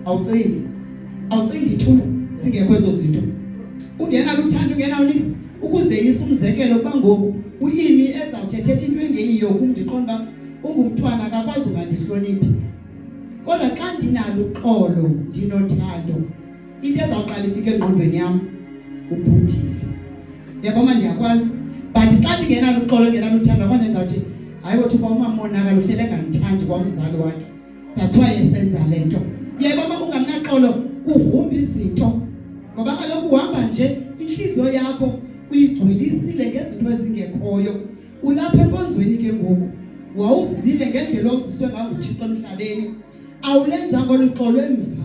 Awucingi, awucingi tu singekho ezo zinto. Ungena luthando, ungena unix ukuzeyisa. Umzekelo, kuba ngoku uimi ezawuthethetha into engeyiyo kum, ndiqonda uba ungumntwana, akakwazi ungandihloniphi. Kodwa xa ndinalo uxolo, ndinothando, into ezawuqala ifike engqondweni yam, ubhudile, uyabona, ndiyakwazi. But xa ndingenalo uxolo, ndingenalo uthando, akwanto ndizawuthi, "Hayi wethu, uba umamonakalo uhlele engandithandi kwamzali wakhe, that's why esenza le nto." Uyayibona, ungamnaxolo kugrumba izinto, ngoba kaloku uhamba nje intliziyo yakho uyigcwelisile ngezinto ezingekhoyo. Ulapha enkonzweni ke ngoku, wawuzile ngendlela owuziswe ngayo nguThixo emhlabeni, awulenzanga olu xolo emva,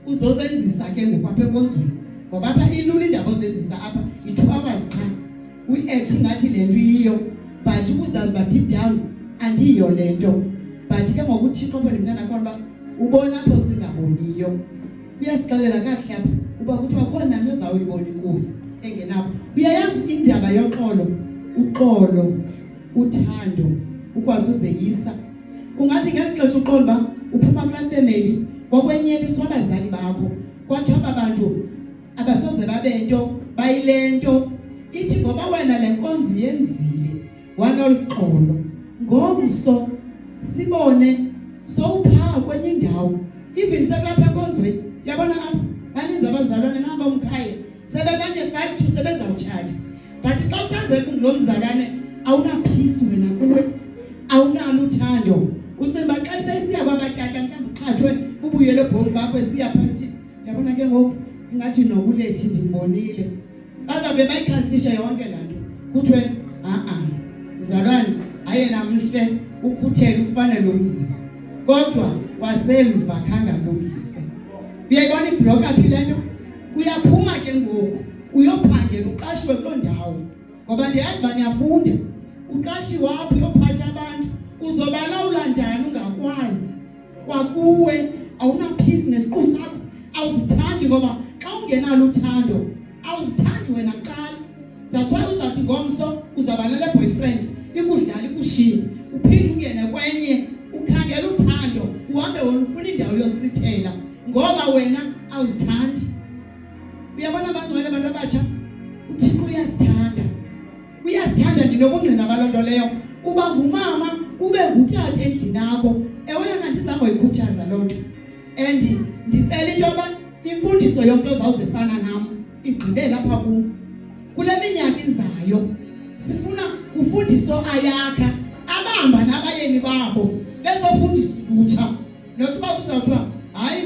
uzozenzisa ke ngoku apha enkonzweni, ngoba apha ilula indaba ozenzisa apha, yi-2 hours qha, uyi-act ngathi le nto iyiyo, but ukuzazi uba deep down andiyiyo le nto. But ke ngoku uThixo apho ndimthanda khona uba ubona apho singaboniyo. Uyasixelela kakuhle apha uba kuthiwa khona namnye ozawuyibona inkosi engenapho. Uyayazi indaba yoxolo, uxolo, uthando, ukwazi uzeyisa. Ungathi ngeli xesha uqonda uba uphuma kulaa family, kwakwenyeliswa abazali bakho, kwathiwa aba bantu abasoze babe nto, bayile nto ithi, ngoba wena le nkonzo uyenzile, wanoluxolo, ngomso sibone sowuphaa kwenye indawo, even sekulapha enkonzweni. Uyabona apha baninzi abazalwane naba umkhaya sebebanye 5 to sebezawutshata, but xa usaze kulo mzalwane, awunapeace wena kuwe, awunalo uthando. Ucinga uba xa sesiya kwabatata, mhlawumbi uqhathwe, ubuyele ebhomi bakho, esiya phasi, yabona ke ngoku ingathi nokulethi ndimbonile, bazawube bayikhansilishe yonke laa nto, kuthiwe a-a mzalwane, ayena mhle, ukhuthele, ufane lo mzi, kodwa wasemva khange alungise. Uyayibona iblock aphi le nto? Uyaphuma ke ngoku, uyophangela, uqashiwe kuloo ndawo, ngoba ndiyazi uba niyafunda. Uqashiwe apho, uyophatha abantu, uzobalawula njani ungakwazi kwakuwe? Awunapeace nesiqu sakho, awuzithandi, ngoba xa ungenalo uthando awuzithandi wena kuqala. That's why uzawuthi ngomso uzawuba nale boyfriend, ikudlala, ikushiye, uphinde ungene kwenye, ukhangela uthando, uhambe wena ufuna indawo yosithela, ngoba wena awuzithandi. Uyabona, abangcwele, abantu abatsha, uThixo uyasithanda, uyasithanda. Ndinobungqina baloo nto leyo. Uba ngumama, ube ngutata endlini yakho, ewe yona ndizange uyikhuthaza loo nto, and ndicela into yoba imfundiso yomntu ozawuzefana nam igqibele apha kum. Kule minyaka izayo sifuna ufundiswe ayakha abahamba nabayeni babo bezofundisa ulutsha, nothi uba kuzawuthiwa hayi,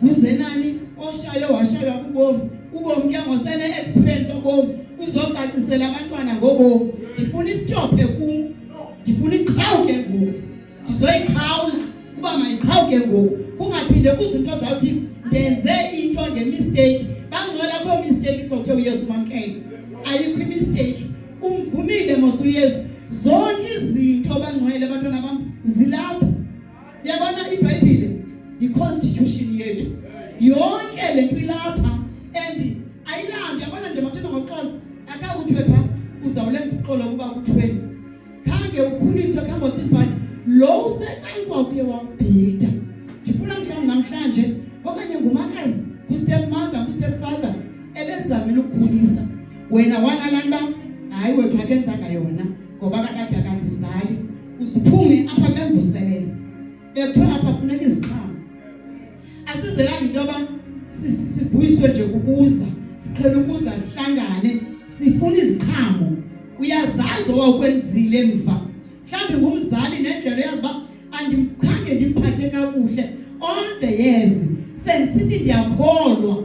nguzenani oshayo, washaywa bubomi, ubomi ke ngosene-experience obomi, uzocacisela abantwana ngobomi. Ndifuna isitophe kum, ndifuna iqhawuke ngoku, ndizoyiqhawula uba mayiqhawuke ngoku, kungaphinde kuze into zawuthi ndenze into ngemistake. Bangcwele, akho mistake izothe uYesu mamkele, ayikho imistake. Umvumile mos uYesu, zonke izinto, bangcwele, abantwana bam, zilapha. Uyabona, iBhayibhile yi-constitution yethu, yonke le nto ilapha and ayilandi. Yabona nje, mathina ngoxolo, akakuthiwe phaa uzawulenza uxolo kuba kuthweni, khange ukhuliswe, khange uthini, but lo usecaleni kuye wakubhilda. Ndifuna mhlawumbi namhlanje okanye ngumakazi, ngustep mother, ngustep father ebezamile ukukhulisa wena, wanalani uba hayi wethu, akenzanga yona ngoba kakade akandizali. Uzuphume apha kule mvuselelo, bekuthiwa apha funeka iziqhamo. Asizelanga into yoba sivuyiswe nje kukuza, siqhele ukuza sihlangane, sifuna iziqhamo. Uyazazi owawukwenzile emva, mhlawumbi ngumzali nendlela uyazi uba andikhange ndimphathe kakuhle all the years, sendisithi ndiyakholwa,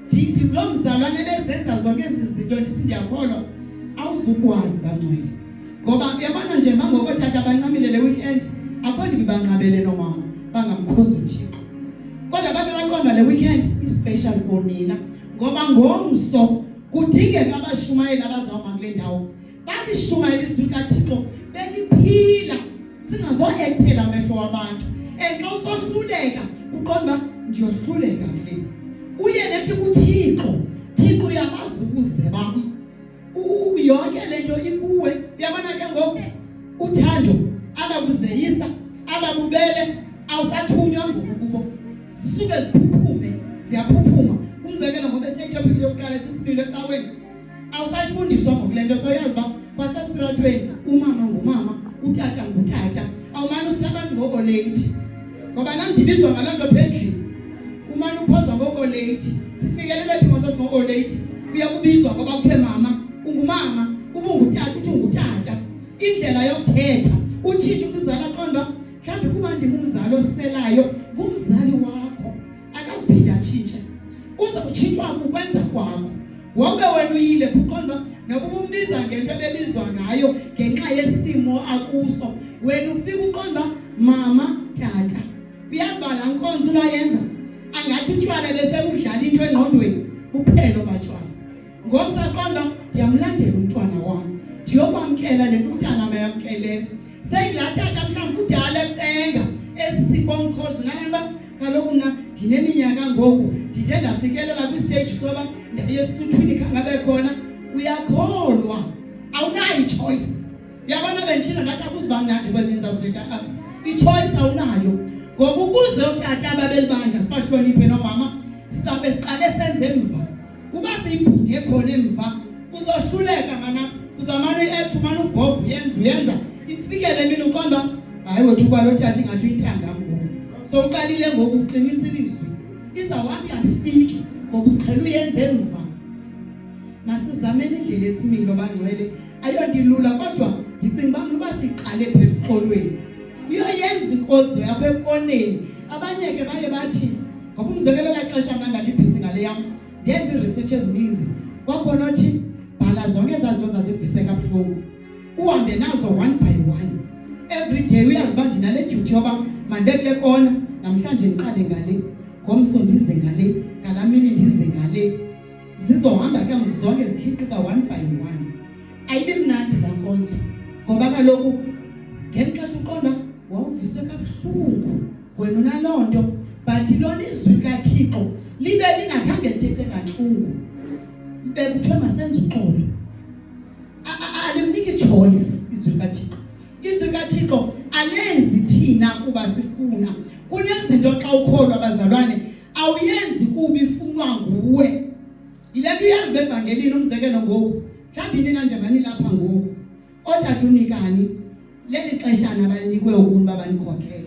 ndithi kuloo mzalwane bezenza zonke ezi zinto, ndithi ndiyakholwa. Awuzukwazi, bangcwele, ngoba uyabona nje bangokotata bancamile le weekend, akho nto ibibanqabele noomama bangamkhonzi uThixo, kodwa babe baqonda le weekend ispecial for nina, ngoba ngomso kudingeka abashumayeli abazawuma kule ndawo, balishumayela izwi likaThixo beliphila, singazo-actela amehlo wabantu. And xa usohluleka, uqonda uba ndiyohluleka kule, uye nethi kuThixo, "Thixo, uyabazi ukuze bam." Yonke le nto ikuwe. Uyabona ke ngoku, uthando, abakuzeyisa, ababubele, awusathunywa ngoku kubo. Zisuke ziphuphume, ziyaphuphuma. Umzekelo ngoba esithe itopic yokuqala sisimilo ecaweni. Awusayifundiswa ngokule nto soyazi uba kwasesitratweni umama ngumama, utata ngutata. Awumane usithi abantu ngooleyithi. Ngoba nam ndibizwa ngaloo nto pha endlini. Umane uphozwa ngooleyithi. Sifikelele phi ngosesingo-oleyithi? Uya kubizwa ngoba kuthiwe mama, ungumama, ubungutata uthi ungutata. Indlela yokuthetha utshintshe umzali aqonda mhlawumbi kuba ndingumzali oselayo ngumzali wakho akazuphinda atshintshe uza kutshintshwa kukwenza kwakho wonke wena uyile kuqonda noba ubumbiza ngento ebebizwa ngayo ngenxa yesimo akuso wena ufika uqonda mama tata uyazi uba laa nkonzo unoyenza angathi utywala besebudlala into engqondweni buphelo batywala Ngomso aqonda ndiyamlandela umntwana wam ndiyokwamkela le nto umntana mayamkeleyo seyilaa tata mhlawumbi kudala ecenga esi phone calls nalani uba kaloku mna ndineminyaka ngoku ndide ndafikelela kwisteji soba ndaye esuthwini khangabe khona uyakholwa awunayo ichoice uyabona benditshilo ndathi akuziba mnandi kwezinye ndizawuzithetha apha ichoice awunayo ngoba ukuze ootata ababelibandla sibahloniphe noomama sizabe siqale senze emva uba siyibhude khona emva uzohluleka mana uzamane uyi-act umane uvova uyenza uyenza ifikele mina uqonda hayi wethu uba lo tata ingathi uyintangam ngoku so uqalile ngoku uqinisa ilizwi izawuhamba ihambe ifike ngoba uqhela uyenza emva masizameni indlela esimilo bangcwele ayonto ilula kodwa ndicinga uba mna uba siqale pha eluxolweni uyoyenza inkonzo yakho ekoneni abanye ke baye bathi ngoba umzekelo elaa xesha mna ndandibhizi ngale yam ndenza iiresearch ezininzi kwakhona othi bhala zonke ezaa zinto zazibhise kabuhlungu uhambe nazo one by one every day uyazi uba ndinale duty yoba mandibe kule kona namhlanje ndiqale ngale ngomso ndize ngale ngalaa mini ndize ngale zizohamba ke ngoku zonke zikhiqika one by one ayibi mnandi laa nkonzo ngoba kaloku ngeli xesha uqonda wawuviswe kabuhlungu wena unaloo nto but lona izwi likathixo libe lingakhange lithethe ngantlungu bekuthiwe masenze uxolo alimniki choice izwi likathixo izwi likathixo alenzi thina kuba sifuna kunezinto xa ukholwa bazalwane awuyenzi kuba ifunwa nguwe yile nto uyazi bevangelini umzekelo ngoku mhlawumbi nina njengoba nilapha ngoku ootata unikani leli xeshana abalinikwe ukuni uba banikhokhele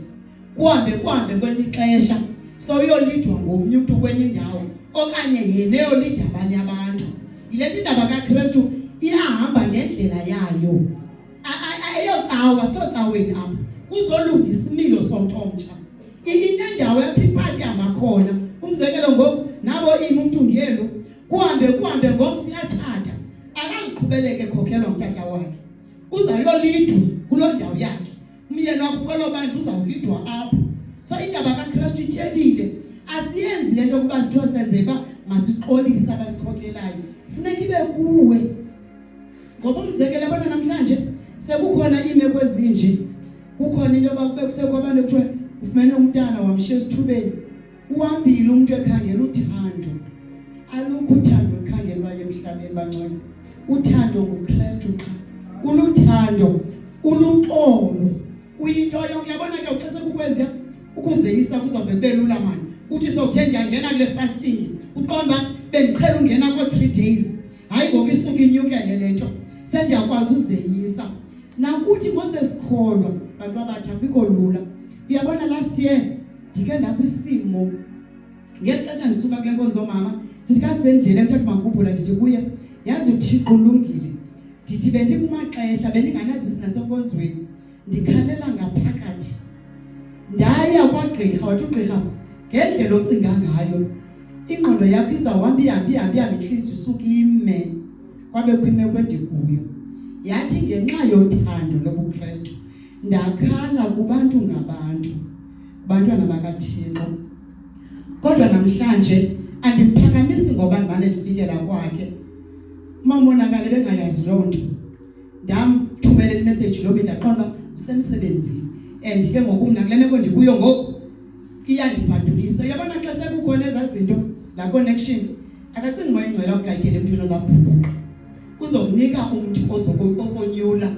kuhambe kuhambe kwelinye ixesha sowuyolidwa ngomnye umntu kwenye indawo okanye yena eyolida abanye abantu yile nto indaba kakristu iyahamba ngendlela yayo eyocawa siyocaweni apha kuzolunga isimilo somntu omtsha inendawo yapha ipati ihamba khona umzekelo ngoku nabo imi umntu ngelo kuhambe kuhambe ngomso uyatshata akaziqhubeleke ekhokhelwa ngutata wakhe uzayolidwa kuloo ndawo yakhe umyeni wakho kwelo bandla uzawulidwa apho so indaba kakristu ityebile asiyenzi le nto ukuba sithiwa senzele uba masixolise abasikhokelayo funeka ibe kuwe ngoba umzekelo yabona namhlanje sekukhona iimeko ezinje kukhona into yoba kube kusekho abantu ekuthiwa ufumene umntana wamshiya esithubeni uhambile umntu ekhangela uthando alukho uthando olukhangelwayo emhlabeni bangcwele uthando ngukristu qha uluthando uluxolo uyinto yonke yabona ke uxese kukweziya ukuzeyisa kuzawube kube lula mani uthi sowuthe ndiyangena kule fasting uqonda bendiqhela ungena koo-three days hayi ngoku isuke inyukele le nto sendiyakwazi uzeyisa nakuthi ngosesikholwa bantu abatsha kubikho lula uyabona last year ndike ndakwisimo ngeli xesha ndisuka kule nkonzo mama sithi xa sisendleleni mthatha makhuphula ndithi kuye yazi uthixo ulungile ndithi bendikumaxesha bendinganazisi nasenkonzweni ndikhalela ngaphakathi ndaya kwagqirha wathi ugqirha ngendlela ocinga ngayo ingqondo yakho izawuhamba ihambe ihambe ihambe intliziyo isuke ime kwabekho imeko endikuyo yathi ngenxa yothando lobuKristu ndakhala kubantu ngabantu bantwana bakaThixo kodwa namhlanje andimphakamisi ngoba ndimane ndifikela kwakhe umamonakale bengayazi loo nto ndamthumelela imessage loo mini ndaqonda uba usemsebenzini and ke ngoku mna kule meko ndikuyo ngoku iyandibhadulisa uyabona xa sekukhona ezaa zinto laa connection akacingi moya ingcwele akugayidele emntwini ozakubhukuqa uzokunika umntu okonyula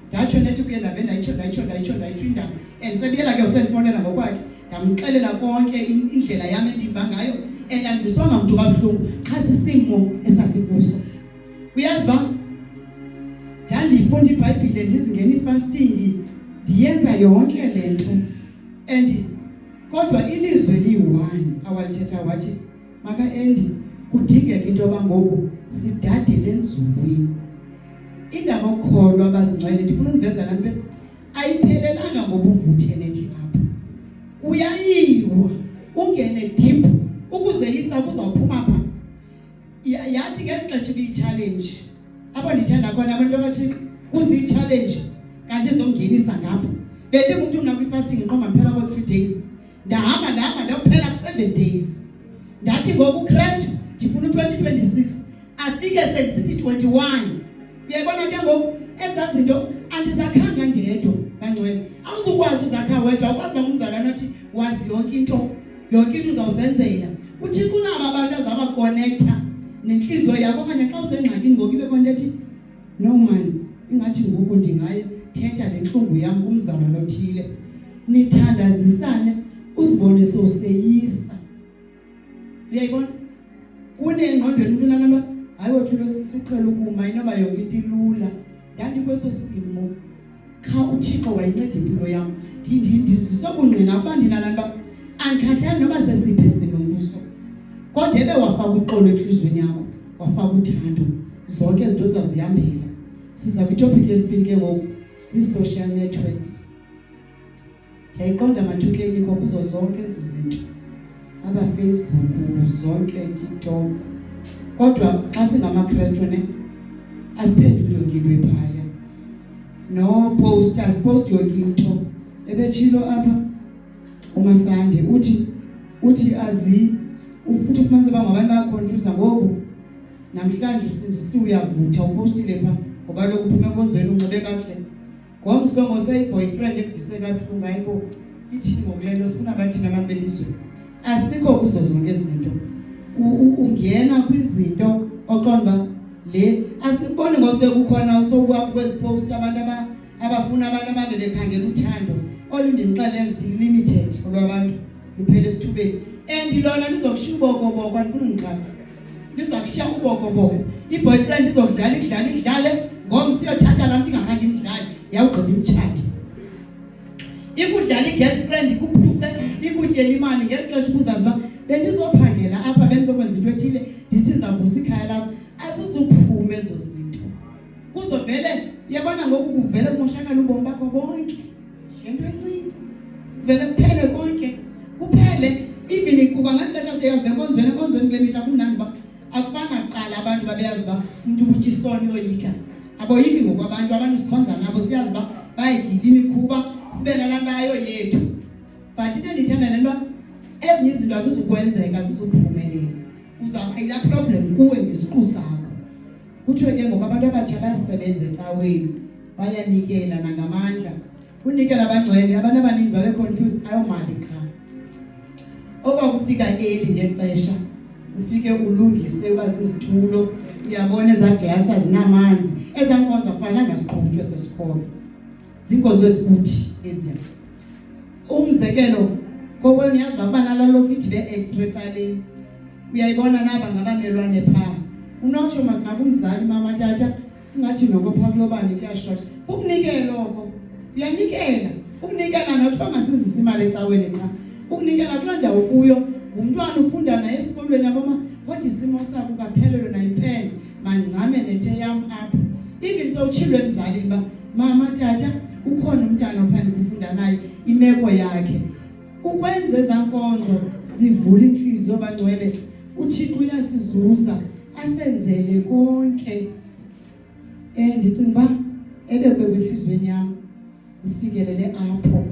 ndatsho nethi kuye ndave ndayitsho ndayitsho ndayitsho ndayitsho indaba and sebuyela ke usendifowunela ngokwakhe Ndamxelela konke indlela yam endiva ngayo and andiviswanga mntu kabuhlungu qha sisimo esasikuso. Uyazi uba ndandiyifunda iBhayibhile ndizingena ifasting ndiyenza yonke le nto and kodwa ilizwe liyi-one awalithetha wathi maka-Andy kudingeka into yoba ngoku sidadele enzulwini. Indaba okholwa abazingcwele ndifuna univeza laa nto ayiphelelanga ngobuvuthenethi apha. Kuyayiwa ungene deep ukuzeyisa kuzawuphuma pha. Yathi ngeli xesha ibiyi-challenge apho ndithanda khona abantu abathixo kuziyi-challenge kanti izongenisa ngapha. Bendingumntu mna kwi-fasting ngiqomba ndiphela koo-3 days. Ndahamba ndahamba ndayophela ku-7 days. Ndathi ngoku Kristu ndifuna u-2026 afike sendisithi 21. Uyayibona ke ngoku ezaa zinto andizakhanga ndedwa bangcwele. Awuzukwazi uzakha wedwa, awukwazi uba ngumzalwane othi wazi yonke into, yonke into uzawuzenzela. UThixo unabo abantu azabakonektha nentliziyo yakho okanye xa usengxakini ngoku ibe khona into ethi no man, ingathi ngoku ndingayithetha le ntlungu yam kumzalwane othile. Nithandazisane uzibone sowuseyisa. Uyayibona? Kune engqondweni umntu unalaa nto, hayi wethu lo sisi uqhela ukuma inoba yonke into ilula. Ndandikweso simo qha uThixo wayinceda impilo yam. Ndiziswa bungqina ukuba ndinalaa nto andikhathali noba sesiphi isimo kuso. Kodwa ebe wafaka uxolo entliziyweni yakho, wafaka uthando, zonke izinto zizawuzihambela. Siza kwitopic yesibini ke ngoku, kwii-social networks. Ndiyayiqonda Mathukeni ikho kuzo zonke ezi zinto, aba Facebook zonke, TikTok. Kodwa xa singamaKrestu ne asiphenduli yonke into ephaya. No post, asiposti yonke into. Ebetshilo apha uMasandi uthi uthi azi ufuthi ufumanise uba ngabantu bayakhonfuza ngoku. Namhlanje usindisiwe uyavutha upostile pha ngoba lokhu uphuma enkonzweni unxibe kakuhle. Ngomso ngoseyi-boyfriend ekuvise kabuhlungu hayibo ithini ngokule nto sifuna bathini abantu belizwe. Asibikho kuzo zonke ezi zinto. Ungena kwizinto oqonda uba le asiboni ngosekukhona sokuwa kwezi post abantu abafuna abantu ababe bekhangela uthando olu ndinixelele ndithi limited olwabantu luphela esithubeni and lona lizokushiya ubokoboko andifuni undiqhatha. Liza kushiya ubokoboko. I-boyfriend izokudlala idlale idlale ngomso iyothatha laa mntu ingakhange imdlale yawugqiba imtshate. Ikudlala i-girlfriend ikuphuce ikutyele imali ngeli xesha ubuzazi uba bendizophangela apha bendizokwenza into ethile ndithi ndizawuvusa ikhaya lam. Azizuphuma ezo zinto. Kuzovele uyabona ngoku kuvele kumoshakala ubomi bakho bonke ngento encinci. Kuvele kuphele konke. Kuphele even kuba ngeli xesha siyazi enkonzweni, enkonzweni kule mihla kumnandi uba akufani nakuqala abantu babeyazi uba umntu ubutya isoni uyoyika. Aboyiki ngoku abantu, abantu sikhonza nabo siyazi uba bayigila imikhuba sibe nalaa nto ayoyethu. But into endiyithanda nento uba ezinye izinto azizukwenzeka, azizuphumelela. Uzawuba yilaa problem kuwe ngesiqu sakho. Kuthiwe ke ngoku abantu abatsha bayasebenza ecaweni, bayanikela nangamandla. Unikela abangcwele, abantu abaninzi babe confused, ayomali qha. Okwakufika eli ngexesha, ufike ulungise uba zizitulo, uyabona ezaa glasi azinamanzi, ezaa nkonzo akufanelanga ziqhutywe sesikolo. Ziinkonzo ezikuthi eziya. Umzekelo, kokwenu yazi uba kuba nalaa lofithi be-extra ecaleni. Uyayibona naba ngabamelwane phaa. Unotsho masinakumzali mama tata ingathi noko phaa kulobani kuyashota. Kukunikela oko. Uyanikela. Ukunikela not uba masizise imali ecaweni qha. Ukunikela kuloo ndawo kuyo ngumntwana ufunda naye esikolweni yabo ma kodwa isimo sakho ukaphelelwe nayiphele mandincame nethe yam apha. Even sowutshilo emzalini uba mama tata ukhona umntana opha ndikufunda naye imeko yakhe. Ukwenza ezaa nkonzo zivula intliziyo bangcwele, uThixo uyasizuza asenzele konke. Ndicinga uba ebekwe kwintliziyweni yam ufikelele apho.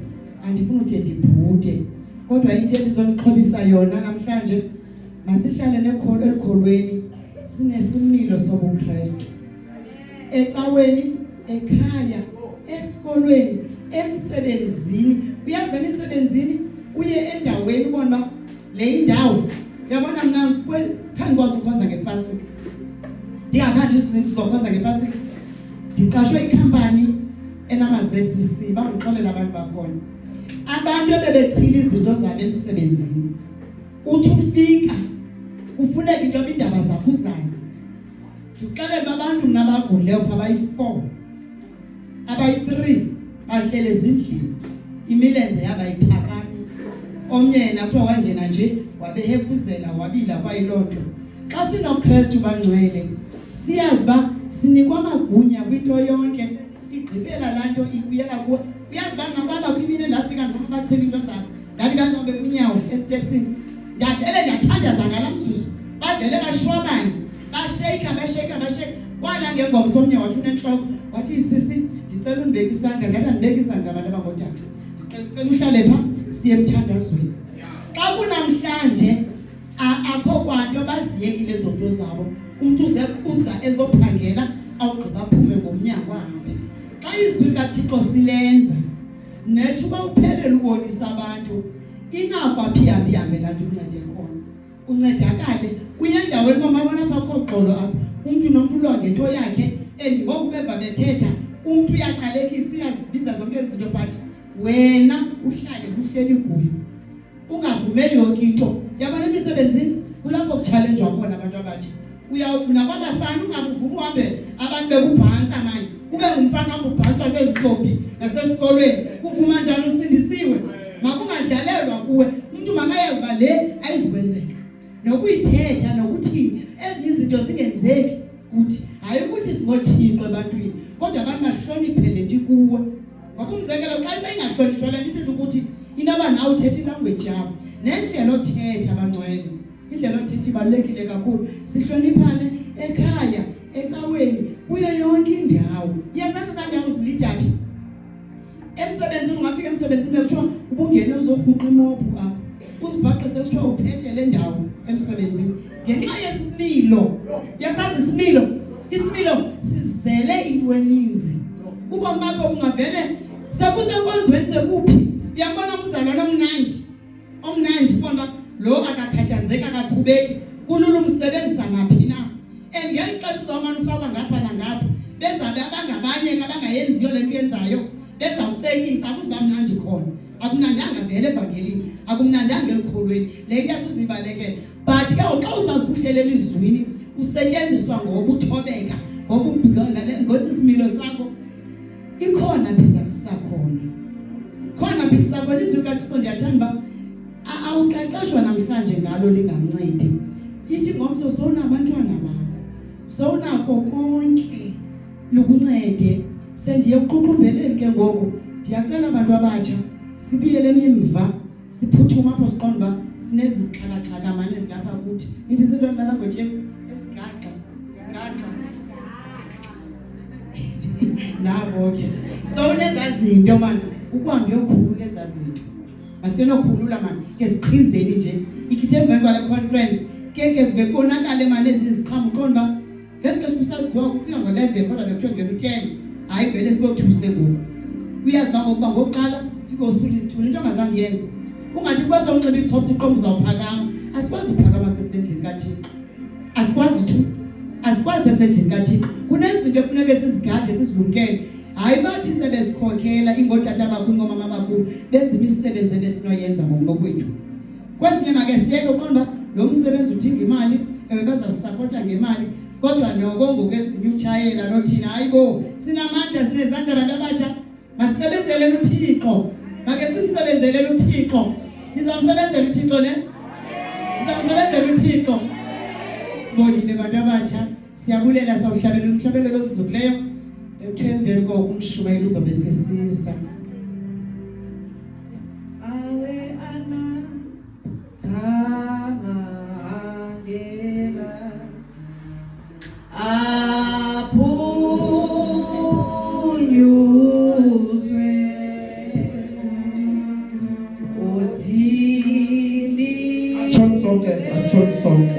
Andifuni ude ndibhude, kodwa into endizonixhobisa yona namhlanje, masihlale nekholo elukholweni, sinesimilo sobuKrestu. Ecaweni, ekhaya, esikolweni, emsebenzini. Uyazi emisebenzini uye endaweni ubone uba le indawo, uyabona mna khange ndikwazi ukhonza ngepasika, ndingakhange ndizokhonza ngepasika. Ndiqashwe ikhampani enama-Z C C, bangixolela abantu bakhona. Abantu ebebechila izinto zabo emsebenzini, uthi ufika kufuneka into yoba iindaba zakho uzazi. Ndikuxelela uba abantu mna abagulileyo phaa bayi-4, abayi-3 bahlele ezindlini, imilenze yabo ayiphakami. Omnye yena kuthiwa wangena nje wabehefuzela wabila kwayiloo nto. Xa sinoKrestu bangcwele siyazi uba sinikwa amagunya kwinto yonke, igqibela laa nto ibuyela kuwe. Uyazi uba mna kwaba kwimini endafika ndifuna bachela into zabo, ndathi kanti bekunyawo esitepsini, ndavele ndathandaza ngalaa mzuzu, bavele bashwabane, basheyikha, basheyikha, basheyikha. Kwala ngengomso omnye wathi unentloko, wathi sisi ndicela undibeke isandla. Ndathi andibeke isandla abantu abangootata, ndicela uhlale phaa siye emthandazweni. Xa kunamhlanje akho kwanto, baziyekile ezo nto zabo. Umntu uze uza ezophangela, awugqiba aphume ngomnyango ahambe. Xa izwi likaThixo silenza nethi uba uphelele ubonisa abantu, inako aphi ihambe ihambe laa nto uncede khona, uncedakale uye endaweni uba mabona apha akho xolo apha, umntu nomntu ulwa ngento yakhe. And ngoku beva bethetha, umntu uyaqalekisa, uyazibiza zonke ezi zinto, but wena uhlale kuhleli kuyo, ungavumeli yonke into. Yabona emisebenzini kulapho kutshalenjwa khona abantu abatsha. Nakwabafana ungabuvumi uhambe abantu bekubhantsa mani, ube ngumfana hamba ubhantswa sezintombi nasesikolweni. Uvuma njani usindisiwe? Makungadlalelwa kuwe. Umntu makayazi uba le ayizukwenzeka, nokuyithetha nokuthini, ezinye izinto zingenzeki kuthi. Hayi ukuthi singothixo ebantwini, kodwa abantu bahloniphe le nto ikuwe. Ngoba umzekelo, xa iseyingahlonitshwa le nto, ithetha ukuthi inoba nawe uthetha ilanguage yabo nendlela othetha. Bangcwele, indlela othetha ibalulekile kakhulu. Sihloniphane ekhaya, ecaweni, kuyo yonke indawo. Uyazazi ezaa ndawo zilida phi? Emsebenzini, ungafika emsebenzini bekuthiwa ubungene uzorhuqa imophu apha, uzibhaqe sekuthiwa uphethe le ndawo emsebenzini ngenxa yesimilo. Uyasazi isimilo? Isimilo sizele into eninzi. Ubomi bakho bungavele sekusenkonzweni, sekuphi. Uyabona umzalwane omnandi, omnandi, ubona uba lo akakhathazeki, akakhubeki, kulula umsebenzisa naphi na. And ngeli xesha uzawumane ufakwa ngapha nangapha, bezabe abangabanye ke abangayenziyo le nto uyenzayo bezawucekisa, akuzuba mnandi khona. Akumnandanga vele evangelini, akumnandanga elukholweni, le nto asizuyibalekela. But ke xa usazi kuhlela elizwini, usetyenziswa ngokuthobeka, ngesi similo sakho, ikhona phi kusakhona, khona phi kusakhona izwi likaThixo. Ndiyathanda uba awuqeqeshwa namhlanje ngalo lingamncedi, ithi ngomso sowunabantwana bakho, sowunako konke, lukuncede. Sendiye ekuququmbeleni ke ngoku. Ndiyacela abantu abatsha sibuyeleni emva, siphuthume apho siqonda uba sinezi zixhakaxhaka mane zilapha kuthi. Nithi zintoni lala ngotye ezigaxa zigaxa nabo ke, sowunezaa zinto mani, ukuhambe uyokhulula ezaa zinto. Masiyenokhulula mani eziqhizeni nje ikithe emveni kwale conference ke ke kubonakale mani ezi ziqhamo. Uqonda uba ngeli xesha usaziwa kufika ngo-11, kodwa bekuthiwe ngena u-10. Hayi vele sibothuse ngoku. Uyazi uba ngokuba ngokuqala ufike usula isithulu, into ongazange uyenze. Ungathi kuba sowunxiba ichopho uqomba uzawuphakama. Asikwazi uphakama sesendlini kaThixo, asikwazi tu, asikwazi sesendlini kaThixo. Kunezinto efuneke sizigade, sizilumkele. Hayi bathi sebesikhokhela ingootata abakhulu, ngoomama abakhulu, benza imisebenzi ebesinoyenza ngokunokwethu. Kwezinye make siyeke. Uqonda uba lo msebenzi udinga imali, ewe, bazawusapota ngemali, kodwa noko ngoku ezinye utshayela nothina. Hayi bo, sinamandla, sinezandla abantu abatsha, masisebenzeleni uThixo, make simsebenzeleni uThixo. Nizamsebenzela uThixo ne? Sizamsebenzela uThixo. Sibongile bantu abatsha, siyabulela. Sawuhlabelela umhlabelelo osizukileyo, ekuthiwa emveni koko umshumayeli uzobe sesiza. Awe amagama angela aphunyuzwe uthini. Atshoni sonke, atshoni sonke.